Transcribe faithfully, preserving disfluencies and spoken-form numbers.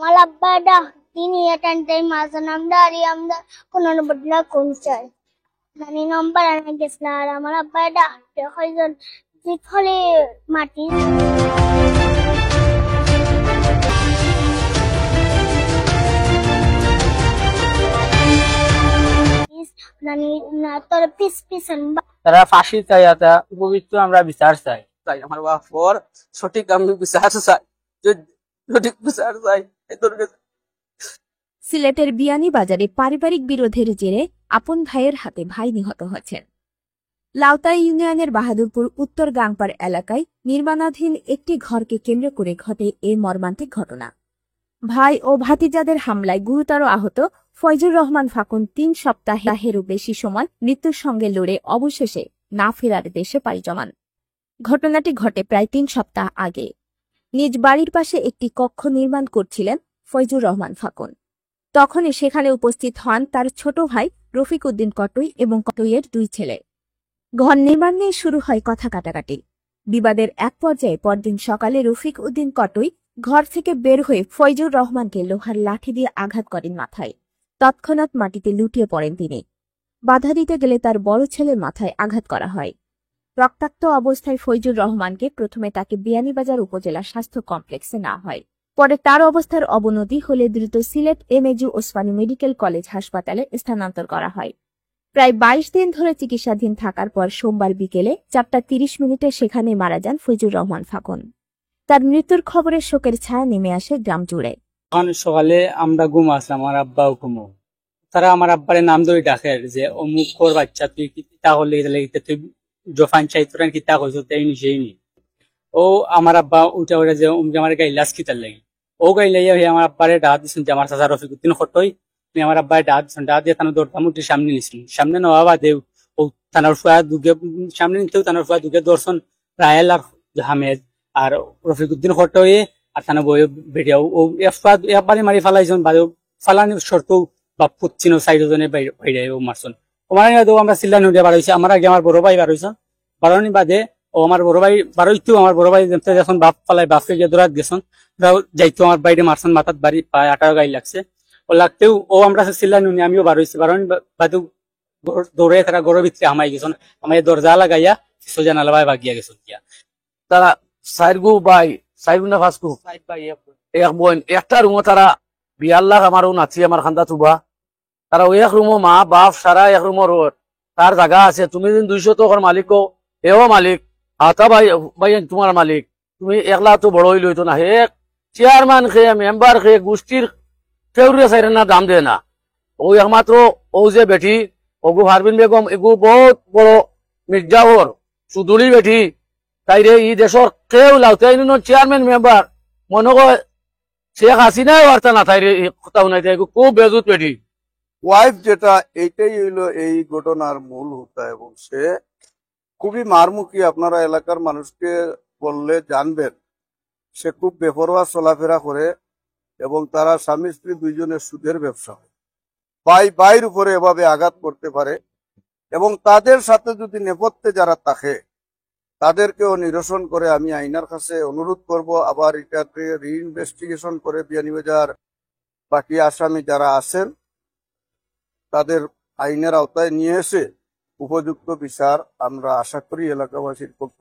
আমার আব্বা ডাক দিনি এটান টাইম মাঝে নাম দাঁড়িয়ে আমরা কোনো বদলা কোন চাই। নানি নম্বর আনা গেছিল আর আমার আব্বা ডাক কয়জন জিত হলে মাটি। নানি না তোর পিস পিছন তারা ফাঁসি চাই, এটা উপযুক্ত আমরা বিচার চাই। চাই আমার বাপ ওর সঠিক আমি বিচার চাই, যে সঠিক বিচার চাই। এই ধরনের সিলেটের বিয়ানীবাজারে পারিবারিক বিরোধের জেরে আপন ভাইয়ের হাতে ভাই নিহত হয়েছেন। লাউতা ইউনিয়নের বাহাদুরপুর উত্তর গাংপার এলাকায় নির্মাণাধীন একটি ঘরকে কেন্দ্র করে ঘটে এই মর্মান্তিক ঘটনা। ভাই ও ভাতিজাদের হামলায় গুরুতর আহত ফয়জুর রহমান ফাকুন তিন সপ্তাহেরও বেশি সময় মৃত্যুর সঙ্গে লড়ে অবশেষে না ফেরার দেশে পাড়ি জমান। ঘটনাটি ঘটে প্রায় তিন সপ্তাহ আগে। নিজ বাড়ির পাশে একটি কক্ষ নির্মাণ করছিলেন ফয়জুর রহমান ফাকুন। তখনই সেখানে উপস্থিত হন তার ছোট ভাই রফিক উদ্দিন কটুই এবং কটুইয়ের দুই ছেলে। ঘর নির্মাণ নিয়ে শুরু হয় কথা কাটাকাটি। বিবাদের এক পর্যায়ে পরদিন সকালে রফিক উদ্দিন কটুই ঘর থেকে বের হয়ে ফয়জুর রহমানকে লোহার লাঠি দিয়ে আঘাত করেন মাথায়। তৎক্ষণাৎ মাটিতে লুটিয়ে পড়েন তিনি। বাধা দিতে গেলে তার বড় ছেলের মাথায় আঘাত করা হয়। রক্তাক্ত অবস্থায় ফয়জুর রহমানকে প্রথমে তাকে বিয়ানীবাজার উপজেলা স্বাস্থ্য কমপ্লেক্সে নেওয়া হয়। পরে তার অবস্থার অবনতি হলে দ্রুত সিলেট এমএজি ওসমানী মেডিকেল কলেজ হাসপাতালে স্থানান্তর করা হয়। প্রায় বাইশ দিন ধরে চিকিৎসাধীন থাকার পর সোমবার বিকেলে চারটা তিরিশ মিনিটে সেখানে মারা যান ফয়জুর রহমান ফাকুন। তার মৃত্যুর খবরে শোকের ছায়া নেমে আসে গ্রাম জুড়ে। তখন সকালে আমরা ঘুম আসলাম, আমার আব্বাও ঘুমো। তারা আমার আব্বারে নাম ধরে ডাকের যে, "অমুক কর বাচ্চা, তুই কিতা করলে, কিতা লাগি, তুই জফান চাই, তোরা কিতা করছো, তাই নি, সেই নি।" ও আমার আব্বা উঠা উঠা যে, "অমুক আমার গাইলাস কিতার লাগি?" ও গাইলাইয়া হে আমার আব্বারে ডাক দিছইন যে, "আমার চাচা রফিকুদ্দিন কটুই।" আমি আমার আব্বারে ডাক দিছইন, ডাক দিয়ে তানু দরজা মুটি সামনে নিছইন। সামনে নেওয়া বাদে ও তানর ফুয়া দুগে, সামনে নিতেও তানর ফুয়া দুগে ধরছইন, রাহেল আর হামেদ আর রফিকুদ্দিন কটুই আর তানু বইয়ে বেটিয়া ও, ও এক ফুয়া একবারে মারি ফালাইছইন, বাদে ফালানি শর্ত বাপ পুত চিনো চাইরো জনে বাইরে, বাইরে ও মারছইন। ও মারানি বাদে ও আমরা চিল্লানি উঠিয়া বার হইছি, আমার আগে আমার বড় ভাই বার হইছইন। বারোনি বাদে ও আমার বড় ভাই বারোইতেও আমার বড় ভাই যেমতে যখন বাপ ফালাই বাপকে গিয়ে দৌড়াত গেছইন, ওরাও যাইতো আমার বাইরে মারছইন মাথাত বাড়ি প্রায় আঠারো গাইল লাগছে। ও লাগতেও ও আমরা চিল্লানি উনি আমিও বার হইছি। বারোনি বা-, বাদেও ঘর দৌড়ে তারা ঘরর ভিতরে হামাই গেছইন, হামাই দরজা লাগাইয়া পিছু জানালা বায় বাগিয়া গেছইন গিয়া। তারা চাইরগু ভাই, চাইরগু না পাঁচগু? চাইর ভাই, এক বোন। এক বোন, একটা রুমো তারা বিয়ার লাখ আমার ও নাতি আমার খান্দা তুবা। তারা ওই এক রুমো মা, বাপ সারা এক রুমো রোড। তার জাগা আছে, তুমি দিন দুইশো টাকার মালিক কো, এও মালিক। হাতা ভাই, ভাই তোমার মালিক। তুমি একলা তো বড় হইল হইতো না। হে চেয়ারম্যান খে, মেম্বার খে, গোষ্ঠীর কেউরে চাইরে না, দাম দেয় না। ও একমাত্র ও যে বেটি, ওগু পারভিন বেগম, এগু বহুত বড় মির্জাফর, চুদুলি বেটি। তাইরে ই দেশর কেউ লাউতা ইউনিয়নর চেয়ারম্যান মেম্বার মনে কয় শেখ হাসিনায় বার্তা না তাইরে ই কথা হুনাইতে, এগু খুব বেজুত বেটি। ওয়াইফ যেটা, এইটাই হইল এই ঘটনার মূল হোতা এবং সে খুবই মারমুখী। আপনারা এলাকার মানুষকে বললে জানবেন, সে খুব বেপরোয়া চলাফেরা করে এবং তারা স্বামী স্ত্রী দুইজনের সুদের ব্যবসা হয়। ভাই ভাইর উপরে এভাবে আঘাত করতে পারে এবং তাদের সাথে যদি নেপথ্যে যারা থাকে তাদেরকেও নিরসন করে আমি আইনার কাছে অনুরোধ করব, আবার এটাতে রিইনভেস্টিগেশন করে বিয়ানীবাজার বাকি আসামি যারা আছেন তাদের আইনের আওতায় নিয়ে এসে উপযুক্ত বিচার আমরা আশা করি এলাকাবাসীর পক্ষ